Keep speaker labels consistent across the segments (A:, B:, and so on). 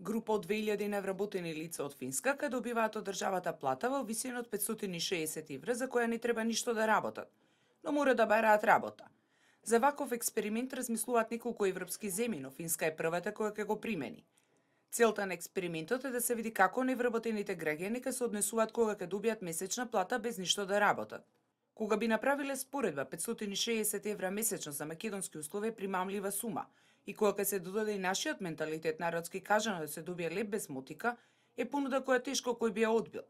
A: Група од 2000 невработени лица од Финска кај добиваат од државата плата во висина од 560 евра за која не треба ништо да работат, но мора да бараат работа. За ваков експеримент размислуваат неколку европски земји, но Финска е првата која ќе го примени. Целта на експериментот е да се види како невработените граѓани ќе се однесуваат кога ќе добијат месечна плата без ништо да работат. Кога би направиле споредба, 560 евра месечно за македонски услови е примамлива сума, и кога ќе се додаде и нашиот менталитет народски кажано да се добие леп без мотика, е понуда која тешко кој би ја одбил.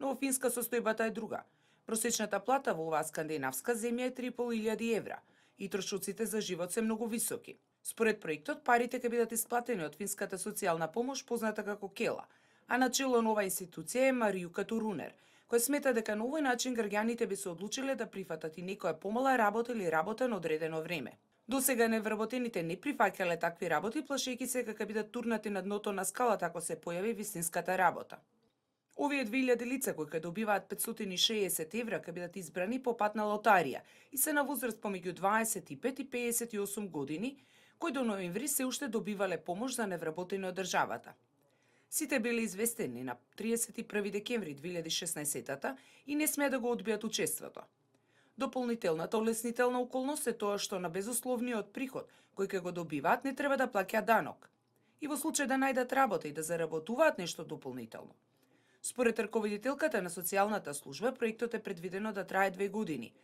A: Но во Финска состојбата е друга. Просечната плата во оваа скандинавска земја е 3.500 евра и трошоците за живот се многу високи. Според проектот, парите ќе бидат исплатени од финската социјална помош позната како Кела, а начело на оваа институција е Маријука Турунер, кој смета дека на овој начин граѓаните би се одлучиле да прифатат и некоја помала работа или работа на одредено време. Досега невработените не прифаќале такви работи, плашејќи се дека бидат турнати на дното на скалата ако се појави вистинската работа. Овие 2000 лица кои ќе добиваат 560 евра ќе бидат избрани по пат на лотарија и се на возраст помеѓу 25 и 58 години, кои до ноември се уште добивале помош за невработени од државата. Сите биле известени на 31 декември 2016 и не смеа да го одбијат учеството. Дополнителната олеснителна околност е тоа што на безусловниот приход кој ќе го добиваат не треба да плаќа данок. И во случај да најдат работа и да заработуваат нешто дополнително. Според раководителката на социјалната служба, проектот е предвидено да трае 2 години,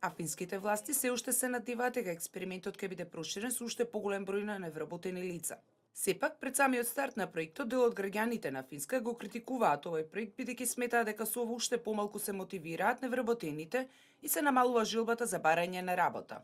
A: а финските власти се уште се надеваат дека експериментот ќе биде проширен со уште поголем број на невработени лица. Сепак, пред самиот старт на проектот, дел од граѓаните на Финска го критикуваат овој проект бидејќи сметаат дека со ово уште помалку се мотивираат невработените и се намалува жилбата за барање на работа.